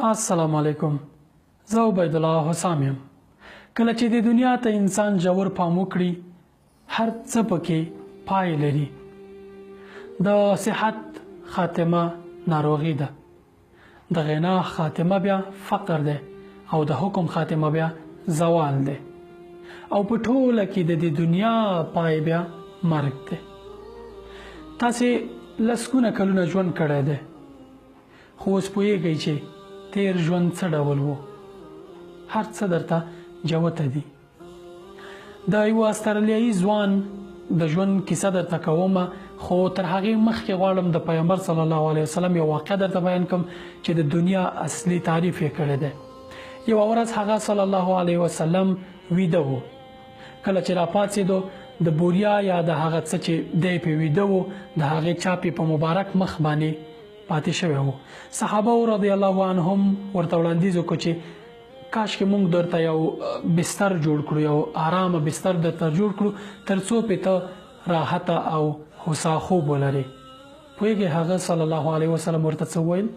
السلام علیکم، زه عبیدالله حسام یم. کله چې د دنیا ته انسان ژور پام وکړي، هر څه پکې پای لري. د صحت خاتمه ناروغي ده، د غنا خاتمه بیا فقر ده، او د حکم خاتمه بیا زوال ده، او په ټوله کې د دې دنیا پای بیا مرګ ده. تاسې لسګونه کلونه ژوند کړی دی، خو اوس پوهېږئ چې تیر ژوند څه ډول وو. هر څه درته جوته دي. د یو استرالیایي ځوان د ژوند کیسه درته کوم، خو تر هغې مخکې غواړم د پیغمبر صلی الله علیه وسلم یو واقعه درته بیان کړم چې د دنیا اصلي تعریف یې کړی دی. یوه ورځ هغه صلی الله علیه وسلم ویده و. کله چې راپاڅېدو، د بوریا یا د هغه څه چې دی پې ویده و، د هغې چاپ یې په مبارک مخ باندې پاتې شوی و. صحابه رضی الله عنهم ورته وړاندیز وکړ چې کاش کې مونږ درته یو بستر جوړ کړو، یو آرامه بستر درته جوړ کړو، تر څو پې ته راحته او هوسا خوب ولرې. پوهېږې هغه صلی الله علیه وسلم ورته څه وویل؟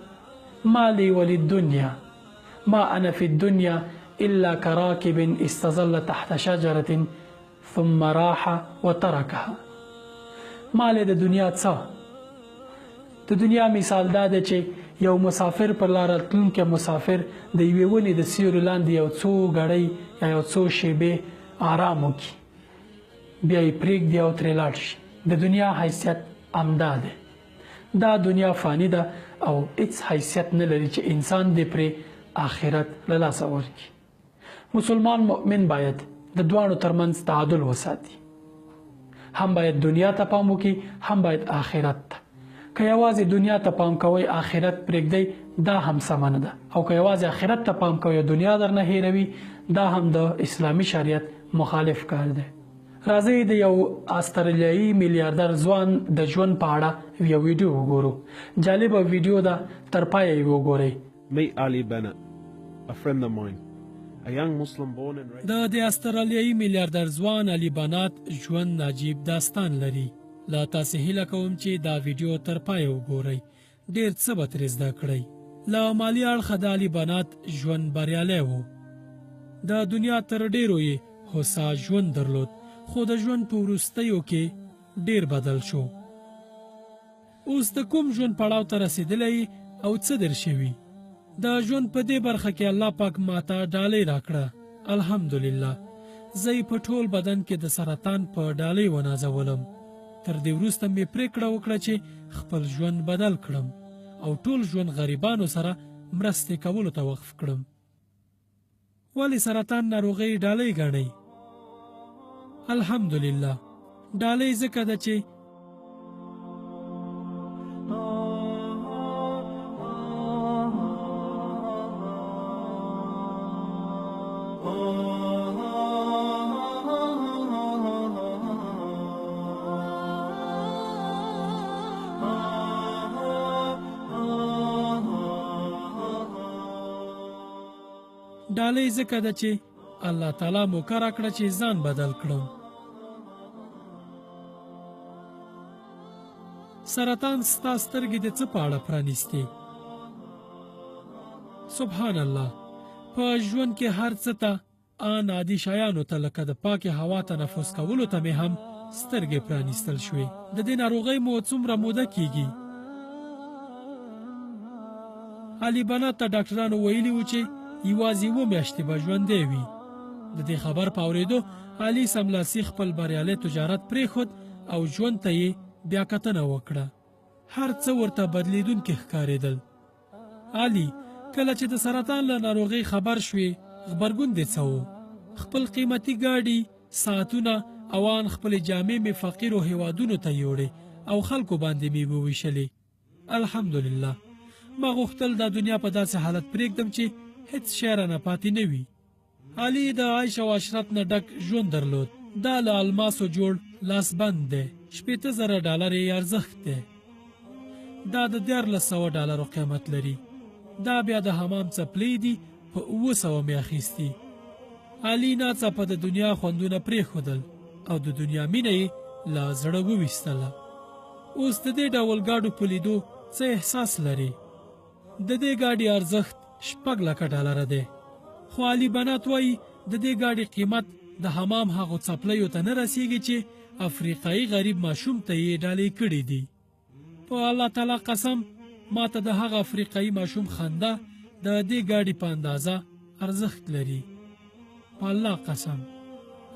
ما لي وللدنیا ما انا فی الدنیا الا كراكب استظل تحت شجرة ثم راح وتركها. ما له د دنیا څه؟ د دنیا مثال دا دی چې یو مسافر پر لاره تلونکی مسافر د یوې ونې د سیوري لاندې یو څو ګړۍ یا یو څو شیبې آرام وکړي، بیا یې پرېږدي او ترې لاړ شي. د دنیا حیثیت همدا دی. دا دنیا فاني ده او هیڅ حیثیت نه لري چې انسان دې پرې آخرت له لاسه ورکړي. مسلمان مؤمن باید د دواړو ترمنځ تعادل وساتي. هم باید دنیا ته پام وکړي، هم باید آخرت ته. که یوازې دنیا ته پام کوئ، آخرت پرېږدئ، دا هم سمه نه ده. او که یوازې آخرت ته پام کوئ، دنیا درنه هېروي، دا هم د اسلامي شریعت مخالف کار دی. راځئ د یو استرالیایي میلیاردر ځوان د ژوند په اړه یو ویډیو وګورو. جالبه ویډیو ده، تر پایه یې وګورئ. Meet Ali Bennett, a friend of mine, a young Muslim born and raised. د دې استرالیایي میلیاردر ځوان علي بنات ژوند عجیب داستان لري. له تاسې هیله کوم چې دا ویډیو تر پایه وګورئ، ډېر څه به ترې زده کړئ. له مالي اړخه د علي بنات ژوند بریالی و. د دنیا تر ډېرو یې هوسا ژوند درلود، خو د ژوند په وروستیو کې ډېر بدل شو. اوس د کوم ژوند پړاو ته رسېدلی او څه در شوي؟ د ژوند په دې برخه کې الله پاک ماته ډالۍ راکړه، الحمدلله. زه یې په ټول بدن کې د سرطان په ډالۍ ونازولم. تر دې وروسته مې پرېکړه وکړه چې خپل ژوند بدل کړم او ټول ژوند غریبانو سره مرستې کولو ته وقف کړم. ولې سرطان ناروغۍ ډالۍ ګڼئ؟ الحمدلله. ډالۍ ځکه ده چې ډالۍ ځکه ده چې الله تعالی موقع راکړه چې ځان بدل کړم. سرطان ستا سترګې د څه په اړه پرانیستې؟ سبحان الله، په ژوند کې هر څه ته، آن عادي شیانو ته لکه د پاکې هوا تنفس کولو ته مې هم سترګې پرانیستل شوې. د دې ناروغۍ مو څومره موده کیږي؟ علي بنات ته ډاکټرانو ویلي وو چې یوازې 7 میاشتې به ژوندی وي. د دې خبر په اورېدو علي سملاسي خپل بریالی تجارت پرېښود او ژوند ته یې بیا کتنه وکړه. هر څه ورته بدلېدونکي ښکارېدل. علي کله چې د سرطان له ناروغۍ خبر شوې، غبرګون دې څه و؟ خپل قیمتي ګاډي، ساعتونه او آن خپلې جامې مې فقیرو هیوادونو ته یوړې او خلکو باندې مې وویشلې. الحمدلله، ما غوښتل دا دنیا په داسې حالت پرېږدم چې هیڅ شی رانه پاتې نه وي. علي د عیش او عشرت نه ډک ژوند درلود. دا له الماسو جوړ لاسبند دی، 60,000 ډالر یې ارزښت دی. دا د 1,300 ډالرو قیمت لري. دا بیا د حمام څپلۍ دي، په 700 مې اخیستي. علي ناڅاپه د دنیا خوندونه پرېښودل او د دنیا مینه یې له زړه وویستله. اوس د دې ډول ګاډو په لیدو څه احساس لري؟ د دې ګاډي ارزښت 6 لکه ډالره دی. خو علي بنات وایي د دې ګاډي قیمت د حمام هغو څپلیو ته نه رسیږي چې افریقایي غریب ماشوم ته یې ډالۍ کړي دي. په الله تعالی قسم، ما ته د هغه افریقایي ماشوم خندا د دې ګاډي په اندازه ارزښت لري. په الله قسم،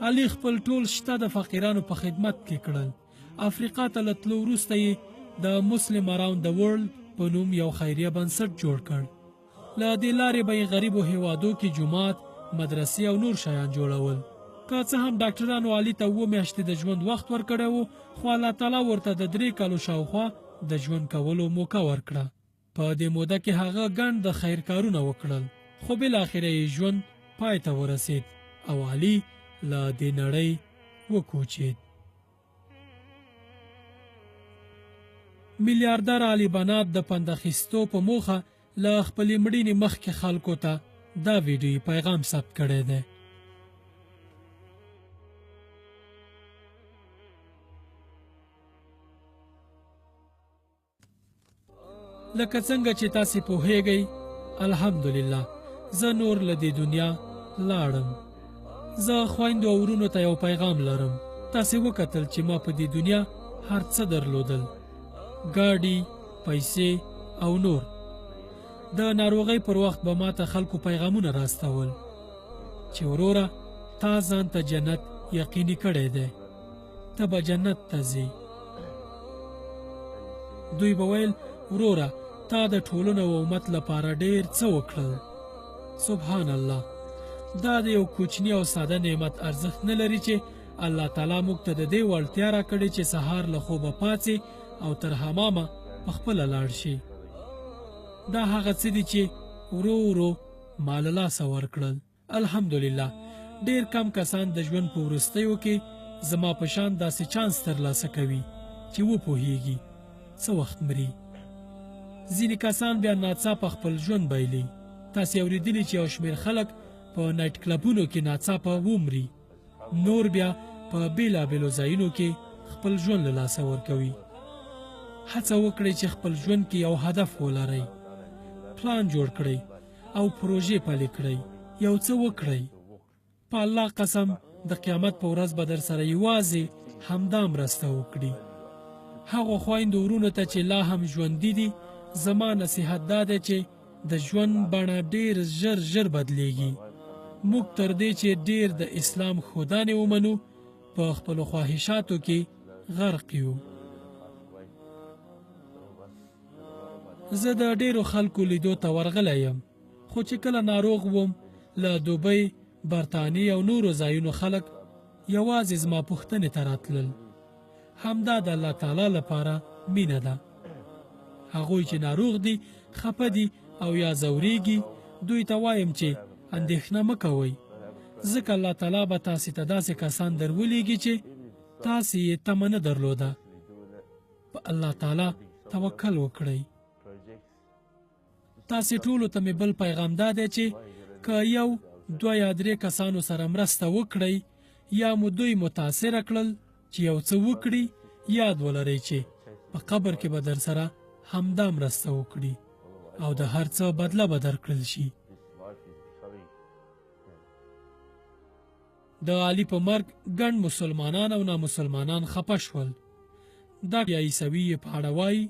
علي خپل ټول شته د فقیرانو په خدمت کې کړل. افریقا ته له تلو وروسته یې د Muslim Around the World په نوم یو خیریه بنسټ جوړ کړ. له دې لارې به یې غریبو هیوادو کې جومات، مدرسې او نور شیان جوړول. که څه هم ډاکټرانو علي ته 7 میاشتې د ژوند وخت ورکړی و، خو الله تعالی ورته د 3 کالو شاوخوا د ژوند کولو موقع ورکړه. په دې موده کې هغه ګڼ د خیر کارونه وکړل، خو بالاخره یې ژوند پای ته ورسید او علي له دې نړۍ وکوچید. میلیاردر علي بنات د پند اخیستو په موخه له خپلې مړینې مخکې خلکو ته دا ویډیويي پیغام ثبت کړی دی. لکه څنګه چې تاسې پوهیږئ، الحمدلله زه نور له دې دنیا لاړم. زه خویندو او ورونو ته یو پیغام لرم. تاسې وکتل چې ما په دې دنیا هر څه درلودل، ګاډي، پیسې او نور. د ناروغۍ پر وخت به ما ته خلکو پیغامونه راستول چې وروره، تا ځان ته جنت یقیني کړی دی، ته به جنت ته ځې. دوی به ویل، وروره، تا د ټولنې او امت لپاره ډیر څه وکړل. سبحان الله، دا د یو کوچني او ساده نعمت ارزښت نه لري چې الله تعالی موږ ته د دې وړتیا راکړې چې سهار له خوبه پاڅې او تر حمامه په خپله لاړ شي. دا هغه څه دي چې ورو ورو ما له لاسه ورکړل. الحمدلله، ډیر کم کسان د ژوند په وروستیو کې زما په شان داسې چانس ترلاسه کوي چې وپوهیږي څه وخت مري. ځینې کسان بیا ناڅاپه خپل ژوند بایلي. تاسې اورېدلي چې یو شمېر خلک په نایټ کلبونو کې ناڅاپه ومري، نور بیا په بیلابیلو ځایونو کې خپل ژوند له لاسه ورکوي. هڅه وکړئ چې خپل ژوند کې یو هدف ولرئ، پلان جوړ کړئ او پروژې پلي کړئ. یو څه وکړئ. په الله قسم، د قیامت په ورځ به در سره یوازې همدا مرسته وکړي. هغو خویندو ورونو ته چې لا هم ژوندي دي، زما نصیحت دا دی چې د ژوند بڼه ډیر ژر ژر بدلیږي. موږ تر دې چې ډیر د اسلام ښودانې ومنو، په خپلو خواهشاتو کې غرق یو. زه د ډیرو خلکو لیدو ته ورغلی یم، خو چې کله ناروغ وم، له دوبۍ، برتانیې او نورو ځایونو خلک یوازې زما پوښتنې ته راتلل. همدا د الله تعالی لپاره مینه ده. هغوی چې ناروغ دي، خپه دي او یا ځورېږي، دوی ته وایم چې اندېښنه مه کوئ، ځکه الله تعالی به تاسې ته داسې کسان درولېږي چې تاسې یې تمه نه درلوده. په الله تعالی توکل وکړئ. تاسې ټولو ته مې بل پیغام دا دی چې که یو، دوه یا درې کسانو سره مرسته وکړئ یا مو دوی متاثره کړل چې یو څه وکړي، یاد ولرئ چې په قبر کې به در سره همدا مرسته وکړي او د هر څه بدله به درکړل شي. د علي په مرګ ګڼ مسلمانان او نامسلمانان خپه شول. دا یا عیسوي یې په اړه وایي: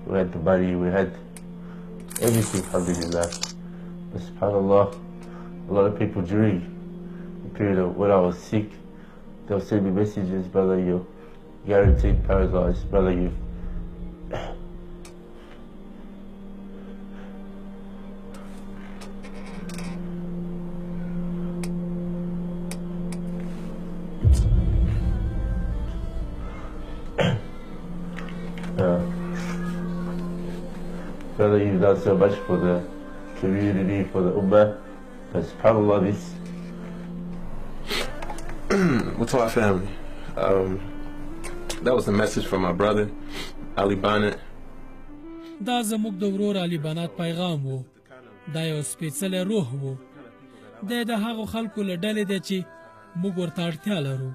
We had the money, we had everything, alhamdulillah. But subhanAllah, a lot of people during the period of when I was sick, they'll send me messages, "Brother, you're guaranteed paradise, brother, you've brother, you've done so much for the community, for the ummah." But subhanAllah, this Well, to our family, that was the message from my brother, Ali Bonnet. دا زموږ د ورور علي بنات پیغام و. دا یو سپېڅلی روح و. دی د هغو خلکو له ډلې دی چې موږ ورته اړتیا لرو.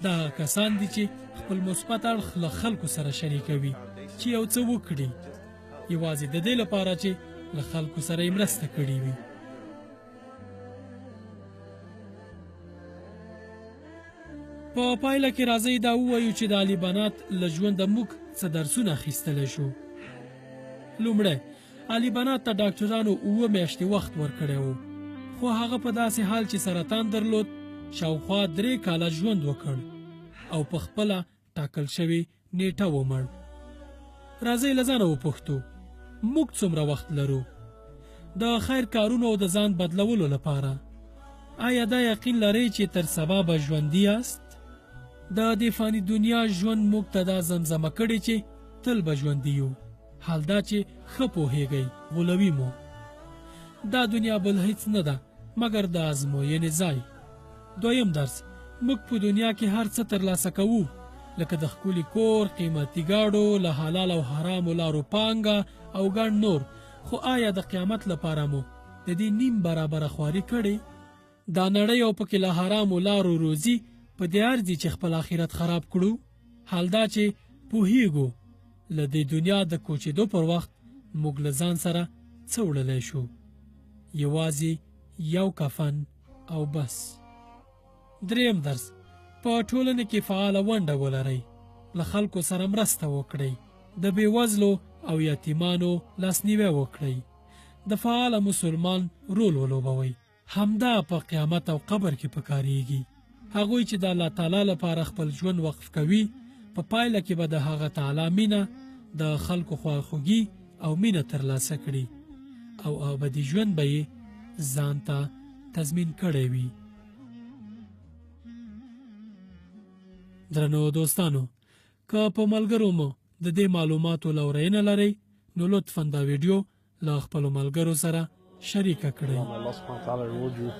دا هغه کسان دي چې خپل مثبت اړخ له خلکو سره شریکوي چې یو څه وکړي، یوازې د دې لپاره چې له خلکو سره یې مرسته کړې وي. په پایله کې راځئ دا ووایو چې د علي بنات له ژونده موږ څه درسونه اخیستلی شو. لومړی، علي بنات ته ډاکټرانو 7 میاشتې وخت ورکړی و، خو هغه په داسې حال چې سرطان درلود شاوخوا 3 کاله ژوند وکړ او په خپله ټاکل شوې نیټه ومړ. راځئ له ځانه وپوښتو، موږ څومره وخت لرو د خیر کارونو او د ځان بدلولو لپاره؟ آیا دا یقین لرئ چې تر سبا به ژوندي یاست؟ د دې فاني دنیا ژوند موږ ته دا زمزمه کړې چې تل به ژوندي یو، حال دا چې ښه پوهیږئ غولوي مو. دا دنیا بل هیڅ نه ده مګر د ازموینې ځای. دویم درس، موږ په دنیا کې هر څه ترلاسه کوو، لکه د ښکلي کور، قیمتي ګاډو، له حلال او حرامو لارو پانګه او ګڼ نور، خو آیا د قیامت لپاره مو د دې نیم برابره خواري کړې؟ دا نړۍ او پکې له حرامو لارو روزي په دې ارزي چې خپل آخرت خراب کړو؟ حال دا چې پوهیږو له دې دنیا د کوچېدو پر وخت موږ له ځان سره څه وړلی شو؟ یوازې یو کفن او بس. دریم درس، په ټولنې کې فعاله ونډه ولرئ، له خلکو سره مرسته وکړئ، د بېوزلو او یتیمانو لاسنیوی وکړئ، د فعاله مسلمان رول ولوبوئ. همدا په قیامت او قبر کې پکارېږي. هغوی چې د الله تعالی لپاره خپل ژوند وقف کوي، په پایله کې به د هغه تعالی مینه، د خلکو خواخوږي او مینه ترلاسه کړي او ابدي ژوند به یې ځان ته تضمین کړی وي. درنو دوستانو، که په ملګرو مو د دې معلوماتو لورینه لرئ، نو لطفاً دا ویډیو له خپلو ملګرو سره شریکه کړئ. الله سبحانه وتعالى reward you.